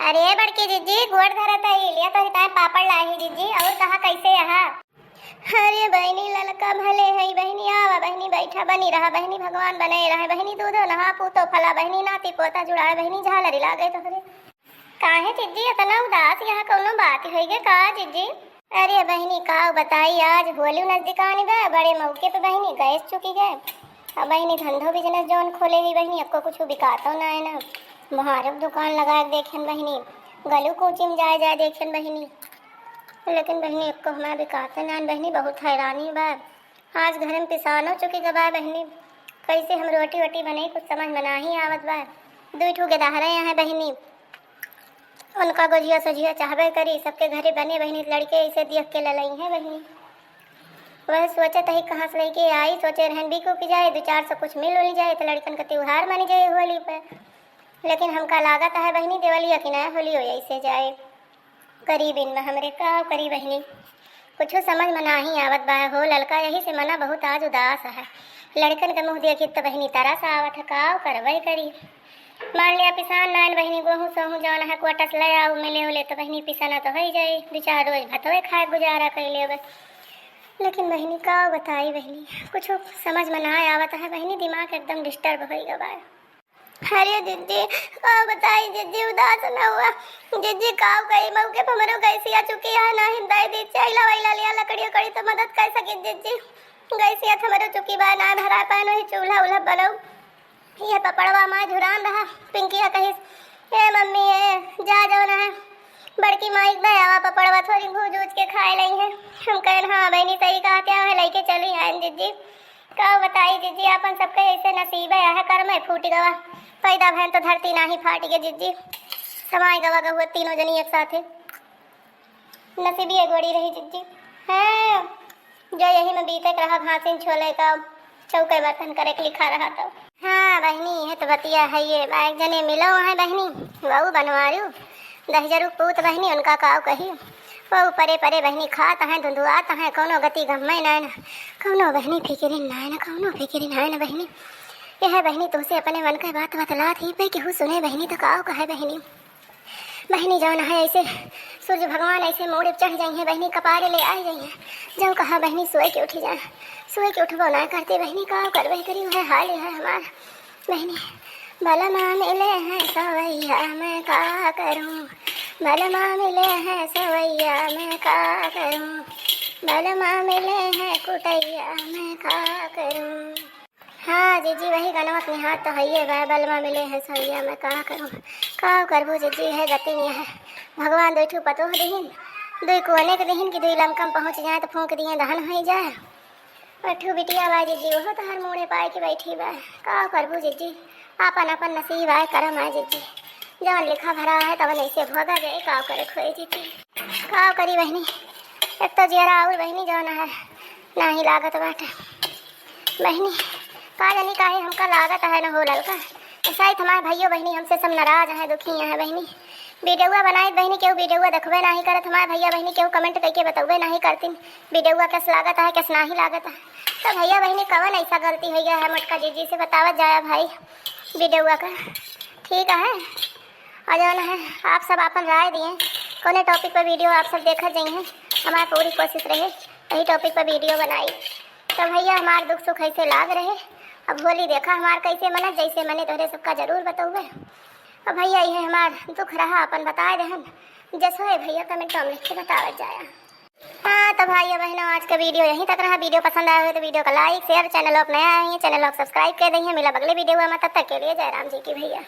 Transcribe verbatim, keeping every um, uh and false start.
अरे बड़की जिज्जी, गोड़ धरत हई, लिया तोहरी ताईं पापड़ लाही जिज्जी। और कहा, कैसे अहा? अरे बहिनी, ललका भले हई बहिनी, आवा बहिनी, बैठा, बनी रहा बहिनी, भगवान बने रहे बहिनी, दूधो नहा, पूतो फला बहिनी, नाती पोता जुड़ाए बहिनी, झालरी लागे तोहरे। काहे जिज्जी इतना उदास, यहाँ कौनो बात होई गे का जिज्जी? अरे बहिनी, का बताई, आज होली नजदीकानी बा, बड़े मौके पे बहिनी गैस चुकी गए। अब बहिनी धंधो business जौन खोले ही बहिनी, अक्को कुछ बिकातो ना है ना। बाहर अब दुकान लगा के देखेन बहिनी, गलू कोची में जाए जाए देखेन बहिनी, लेकिन बहिनी अक्को हमार बिकाते ना है बहिनी, बहुत हैरानी बा। आज घर में पिसानो चुकी गवा बहिनी, कैसे हम रोटी वोटी बनाई, कुछ समझ में नाही आवत बा। दुई ठो गेदहरे हैं बहिनी, उनका गोजिया सोजिया चाहबे करी, सबके घरे बने बहिनी, लड़के ऐसे देख के ललई है बहिनी। वह सोचत ही कहाँ से लेके आई, सोचे रहन बिकू की जाए, दो चार सौ कुछ मिल उल जाए तो लड़कन का त्योहार मानी जाए होली पे। लेकिन हमका लागत है बहिनी, देवलिया की ना होली हो ऐसे जाए। गरीबिन में हमरे का करी बहिनी, कुछो समझ में नाही आवत बा हो ललका, यही से मना बहुत आज उदास है। लड़कन के मुँह देखी तो बहिनी तरस आवत है, का करबे करी। मान लिया पिसान नाइन बहिनी, गोहूँ सोहूँ जौन है कोटस ले आओ, मिले उले तो बहिनी पिसाना तो होई जाई, दो चार रोज भतवे खाए गुजारा कर लेबे। लेकिन बहिनी का बताई बहिनी, कुछो समझ में ना आवत है बहिनी, दिमाग एकदम disturb होई गवा है। अरे जिज्जी, का बताई जिज्जी, उदास न हुआ। जिज्जी, का कही, मऊ के हमरो गैसिया चुकी है, ना हिंदाई दी, चैला वैला लिया, लकड़ी उकड़ी तो मदद कर सकी जिज्जी। गैसिया तो हमरो चुकी बा, ना भरा पान वही चूल्हा उल्हा बनऊ। ये पपड़वा माँ झुरान रहा, पिंकिया कहिस, "ए मम्मी, ए, जा जौन है, बड़की माई के दे आवा पपड़वा, थोड़ी भूज उज के खाए लई है।" हम कहन, "हाँ बहिनी, सही कहा, क्या है, लेके चली आयन जिज्जी।" का बताई जिज्जी, आपन सबके ऐसे नसीब है, यह कर्म है फूट गवा। पैदा भैन तो धरती नाही फाट गए जिज्जी, समाय गवा गहुआ तीनों जनी एक साथे। नसीबिये गोड़ी रही जिज्जी। हाँ, जो यही में बीते के रहा, भांसिन छोले का, चौके बर्तन करे के लिखा रहा तो। हाँ बहिनी, ये तो बतिया है, ये बा एक जने मिलो है बहिनी, वहू बनवारू, दहिजरू पूत बहिनी, उनका काव कही, वहू परे परे बहिनी खात हैं, धुंधुआत हैं, कौनो गति गम्मे नाय ना, कौनो बहिनी फिकिरिन नाय ना, कौनो फिकिरिन नाय ना बहिनी। यह बहिनी तोसे अपने मन का बात बतलात ही पे केहू सुने बहिनी तो काव कहे बहिनी। बहिनी जौन है ऐसे सूर्य भगवान ऐसे मोड़े पे चढ़ जाई हैं बहिनी, कपारे ले आई जाई हैं। जौ कहा बहिनी सोए के उठी जाए, सोए के उठबो ना करते बहिनी, का करबे करी, वह हाल है हमार बहिनी। बलमा मिले हैं सवैया मैं का करूं, बलमा मिले हैं सवैया मैं का करूं, बलमा मिले हैं कुटैया मैं का करूं। हाँ जिज्जी, वही गनवा के निहार तो हइये बा, बलमा मिले हैं सवैया मैं का करूं। का करबू जिज्जी, है गति में है। भगवान दुई ठू पतोह दिहिन, दुई कुआने के दिहिन कि दुई लमकम पहुँच जाए तो फूंक दिए दहन होई जाए। एक ठू बिटिया बा जिज्जी, ओहो तो हर मूड़े पाए के बैठी बा। का करबू जिज्जी, आपन आपन नसीब आए, करम आए जिज्जी। जवन लिखा भरा है तवन ऐसे भोगा जाए, का करे खोए जिज्जी। का करी बहिनी, एक तो जियरा और बहिनी जौन है नाही लागत बाटे। बहिनी, का जानी काहे हमका लागत है न हो ललका। शायद हमारे भाइयों बहिनी हमसे सब नाराज हैं, दुखी हैं बहिनी। वीडियोवा बनाइत बहिनी, केहू वीडियोवा देखबे नाही करत। हमारे भैया बहिनी केहू comment कइके बतउबे नाही करतिन, वीडियोवा कैस लागत है, कैस नाही लागत है। तो भैया बहिनी कवन ऐसा गलती होइ गया है मोटका जिज्जी से बतावत जाया भाई वीडियोवा का, ठीक है। और जौन है आप सब आपन राय दिए, कौने topic पर वीडियो आप सब देखत जाइए, हमारी पूरी कोशिश रहे यही topic पर वीडियो बनाई। तो भैया हमार दुख सुख ऐसे लाग रहे। अब होली देखा हमार कैसे मनत, जैसे मने तोहरे सबका जरूर बतउबे। अब भैया ये हमार दुख रहा अपन बताए देहन, जैसे है भैया comment में लिख के बतावत जाया। हाँ तो भाइयों बहनों, आज का वीडियो यहीं तक रहा। वीडियो पसंद आया हो तो वीडियो का like, share, channel आप नया आए हैं channel आप subscribe कर देइए। मिला अगले वीडियो में, तब तक के लिए जय राम जी की भैया।